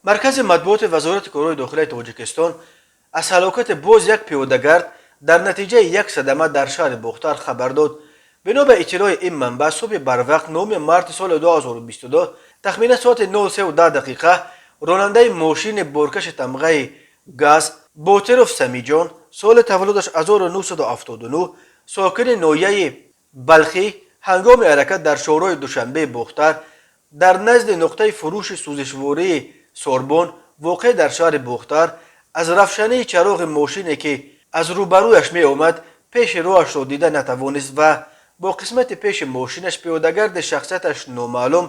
Маркази матбуоти Вазорати корҳои дохилаи Тоҷикистон аз ҳалокати боз як пиёдагард дар натиҷаи як садама дар шаҳри Бохтар хабар дод. Бино ба иттилои ин манбаъ, субҳи барвақт 9 марти соли 2022, тахминан соати 03:10 дақиқа, ронандаи мошини боркаши тамғаи ГАЗ Ботиров Самиҷон, соли таваллудаш 1979, сокини ноҳияи Балхӣ, ҳангоми ҳаракат дар шоҳроҳи Душанбеи Бохтар дар назди нуқтаи фурӯши сӯзишвории Сорбон, воқеъ дар шаҳри Бохтар, аз равшании чароғи мошине, ки аз рӯбарӯяш меомад, пеши роҳашро дида натавонист ва бо қисмати пеши мошинаш пиёдагарди шахсияташ номаълум,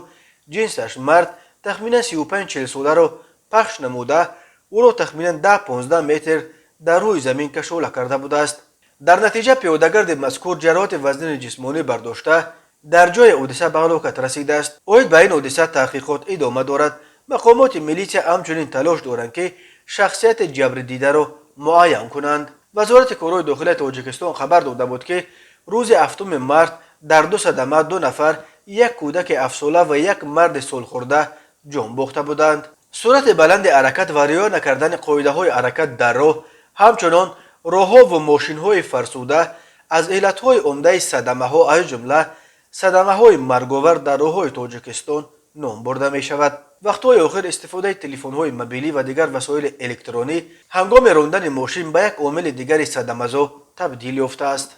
ҷинсаш мард, тахминан 35-40 соларо пахш намуда, ӯро тахминан 10-15 метр дар рӯи замин кашола карда будааст. Дар натиҷа пиёдагарди мазкур ҷароҳати вазнини ҷисмонӣ бардошта, дар ҷои ҳодиса ба ҳалокат расидааст. Оид ба ин ҳодиса таҳқиқот идома дорад. Мақомоти милитсия ҳамчунин талош доранд, ки шахсияти ҷабрдидаро муайян кунанд. Вазорати корҳои дохилаи Тоҷикистон хабар дода буд, ки рӯзи 7 март дар ду садама ду нафар, як кӯдаки 7-сола ва як марди солхӯрда, ҷон бохта буданд. Суръати баланди ҳаракат ва риоя накардани қоидаҳои ҳаракат дар роҳ, ҳамчунон роҳҳо ва мошинҳои фарсуда аз иллатҳои умдаи садамаҳо, аз ҷумла садамаҳои марговар дар роҳҳои Тоҷикистон ном бурда мешавад. Вақтҳои охир истифодаи телефонҳои мобилӣ ва дигар васоили электронӣ ҳангоми рондани мошин ба як омили дигари садамазо табдил ёфтааст.